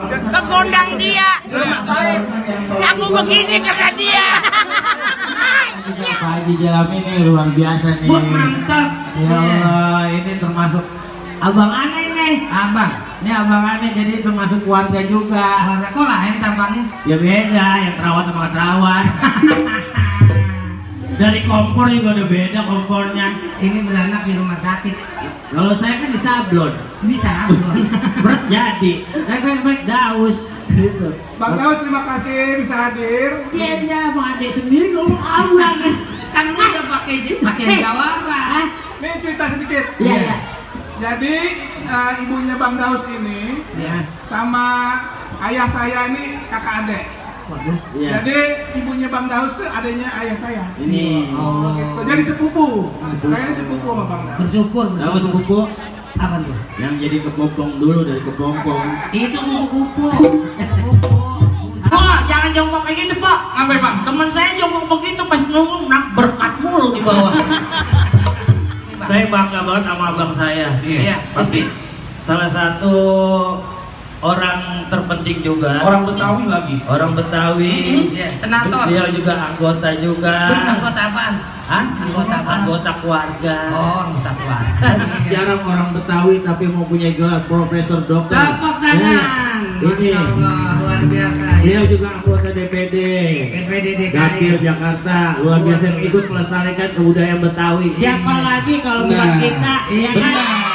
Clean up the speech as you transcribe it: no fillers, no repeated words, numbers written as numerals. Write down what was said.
Kegondang dia. Aku begini karena dia. Pak Haji Jalami ini luar biasa nih. Bu, mantap. Ya Allah, ini termasuk abang aneh nih. Abang. Ini abang aneh jadi termasuk keluarga juga. Warga kok lain tampangnya? Ya beda, yang terawat sama nggak terawat. Dari kompor juga udah beda kompornya. Ini beranak di rumah sakit. Kalau saya kan di sablon. Bisa belum? Berat jadi. Baik daus. Gitu. Bang Daus, terima kasih bisa hadir. Iya, Bang Ade sendiri ngomong abang. Kan lu udah pakai jawara. Nih cerita sedikit. Iya. Jadi ibunya Bang Daus ini Ya. sama ayah saya ini kakak adik. Waduh. Iya. Jadi ibunya Bang Daus tuh adanya ayah saya. Ini. Oh. Gitu. Jadi sepupu. Saya ini sepupu sama Bang Daus. Bersyukur. Tahu sepupu Apa tuh? yang jadi kepompong dulu dari kepompong. Itu kupu-kupu. Kupu. Oh, jangan jongkok kayak gitu, Pak. Apa bang? Teman saya jongkok begitu pas nunggu nak berkat mulu di bawah. Saya bangga banget sama abang saya. Iya, pasti. Salah satu orang terpenting juga. Orang Betawi lagi. Orang Betawi. Iya, senator. Beliau juga anggota juga. Anggota apaan? Hah? Anggota apa? Anggota keluarga. Oh, anggota keluarga. Jarang orang Betawi tapi mau punya gelar profesor dokter. Tepuk tangan. Ini. Masya Allah, luar biasa. Beliau juga anggota DPD. DPD Dapil DKI. Jakarta, luar biasa ikut melestarikan kebudayaan Betawi. Siapa lagi kalau bukan Nah. kita? Iya kan? Iya.